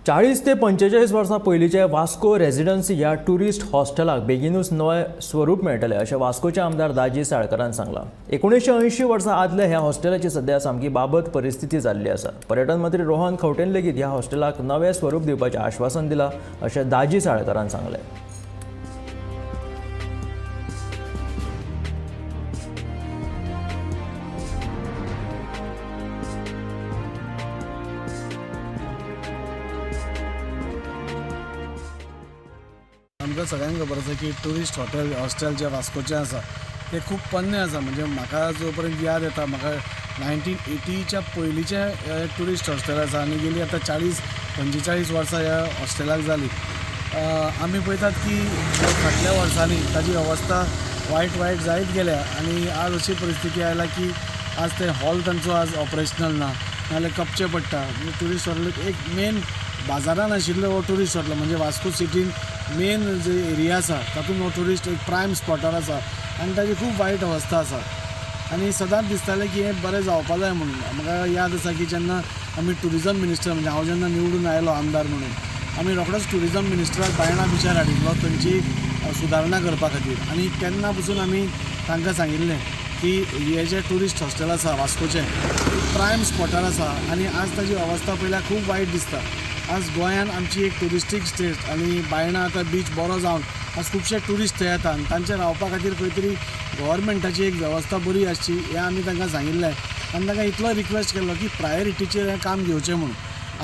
40 ते 45 वर्सां पयलींचे वास्को रेजिडन्सी ह्या टुरिस्ट हॉस्टेलाक बेगीनूच नवें स्वरूप मेळटलें अशें वास्कोचे आमदार दाजी साळकारान सांगलां. 1980 वर्सां आदल्या ह्या हॉस्टेलाची सध्या सामकी बाबत परिस्थिती जाल्ली आसा. पर्यटन मंत्री रोहन खंवटेन लेगीत ह्या हॉस्टेलाक नवें स्वरूप दिवपाचें आश्वासन दिलां अशें दाजी साळकारान सांगलें. आमकां सगळ्यांक खबर आसा की टुरिस्ट हॉटेल हॉस्टेल जे वास्कोचें आसा तें खूब पोन्नें आसा. म्हणजे म्हाका जो पर्यंत याद येता म्हाका 1980च्या पयलींचें टुरिस्ट हॉस्टेल आसा आनी गेली आतां 40-45 वर्सां ह्या हॉस्टेलाक जाली. आमी पळयतात की फाटल्या वर्सांनी ताजी अवस्था वायट वायट जायत गेल्या आनी आज अशी परिस्थिती आयला की आज ते हॉल तांचो आज ऑपरेशनल ना, नाजाल्यार कपचे पडटा. टुरिस्ट हॉटेल एक मेन बाजारान आशिल्लो हो टुरिस्ट हॉटेल, म्हणजे वास्को सिटीन मेन जे एरिया आसा तातूंत हो टुरिस्ट एक प्रायम स्पॉटार आसा आनी ताजी खूब वायट अवस्था आसा. आनी सदांच दिसतालें की हें बरें जावपा जाय म्हणून. म्हाका याद आसा की जेन्ना आमी टुरिजम मिनिस्टर, म्हणजे हांव जेन्ना निवडून आयलो आमदार म्हणून, आमी रोखडोच टुरिजम मिनिस्टराक बायणा बिचार हाडिल्लो थंयची सुदारणा करपा खातीर. आनी तेन्ना पसून आमी तांकां सांगिल्लें की हे जे टुरिस्ट हॉस्टेल आसा वास्कोचें प्रायम स्पॉटार आसा आनी आज ताजी अवस्था पळयल्यार खूब वायट दिसता. आज गोंयान आमची एक ट्युरिस्टीक स्टेट आनी बायणा आतां बीच बरो जावन आज खुबशे ट्युरिस्ट थंय येता आनी तांचे रावपा खातीर खंय तरी गव्हर्मेंटाची एक वेवस्था बरी आसची हें आमी तांकां सांगिल्लें आनी तांकां इतलो रिक्वेस्ट केल्लो की प्रायोरिटीचेर हें काम घेवचें म्हणून.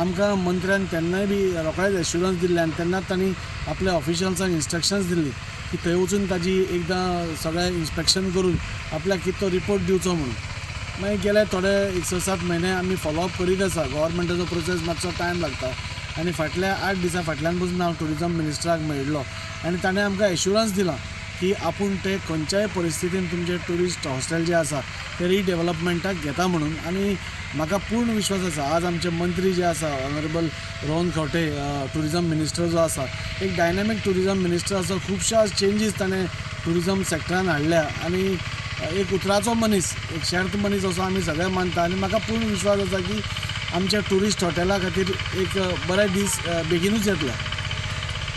आमकां मंत्र्यान तेन्नाय बी रोखडेच एश्युरन्स दिल्लें आनी तेन्नाच तांणी आपल्या ऑफिशल्सांक इन्स्ट्रक्शन्स दिल्ली की थंय वचून ताजी एकदां सगळें इन्स्पेक्शन करून आपल्याक कितें तो रिपोर्ट दिवचो म्हणून. मागीर गेले थोडे एक 6-7 म्हयने आमी फॉलोअप करीत आसा. गव्हर्मेंटाचो प्रोसेस मातसो टायम लागता आनी फाटल्या 8 दिसां फाटल्यान पसून हांव टुरिजम मिनिस्टराक मेळिल्लो आनी ताणें आमकां एश्युरन्स दिलां की आपूण ते खंयच्याय परिस्थितीन तुमचें टुरिस्ट हॉस्टेल जें आसा तें रिडेवलपमेंटाक घेता म्हणून. आनी म्हाका पूर्ण विश्वास आसा आज आमचे मंत्री जे आसा honourable Rohan Khaunte tourism minister जो आसा एक डायनामीक टुरिजम मिनिस्टर आसा. खुबश्या आज चेंजीस ताणें टुरिजम सेक्टरान हाडल्या आनी एक उतराचो मनीस, एक शर्त मनीस असो आमी सगळे मानता आनी म्हाका पूर्ण विश्वास आसा की आमच्या टुरिस्ट हॉटेला खातीर एक बरे दीस बेगिनूच येतले.